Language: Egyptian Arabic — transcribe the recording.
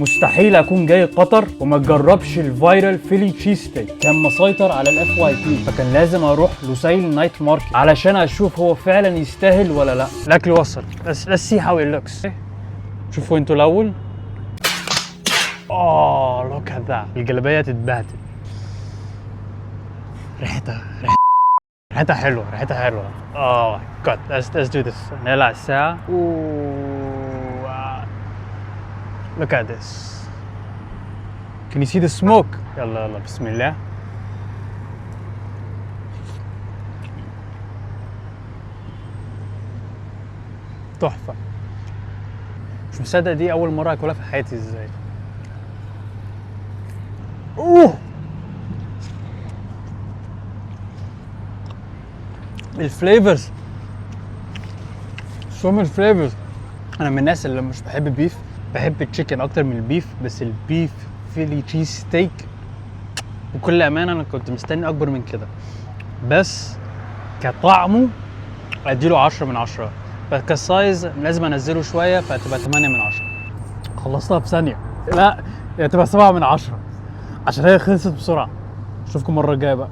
مستحيل اكون جاي قطر وما تجربش ال viral Philly cheesesteak. كان مسيطر على ال FYP، فكان لازم اروح لوسيل night market علشان اشوف هو فعلا يستاهل ولا لا. الاكل وصل، let's see how it looks. شوفوا انتوا الاول. oh look at that، الجلابية تتبهدل. ريحتها ريحتها حلوه، ريحتها حلوه. oh my God، let's do this. نقلع الساعه. اوه look at this، can you see the smoke؟ يلا يلا، بسم الله. تحفه، مش مصدق دي اول مرة اكلها في حياتي. ازاي؟ اوه ال flavors، so many flavors. انا من الناس اللي مش بحب beef، بحب ال chicken اكتر من ال beef، بس ال beef Philly cheesesteak بكل امانه انا كنت مستني اكبر من كده، بس كطعمه اديله 10 من 10، بس ك size لازم انزله شويه، فتبقى 8 من 10. خلصتها في ثانيه. لا، هي تبقى 7 من 10 عشان هي خلصت بسرعه. اشوفكم المرة الجاية بقى.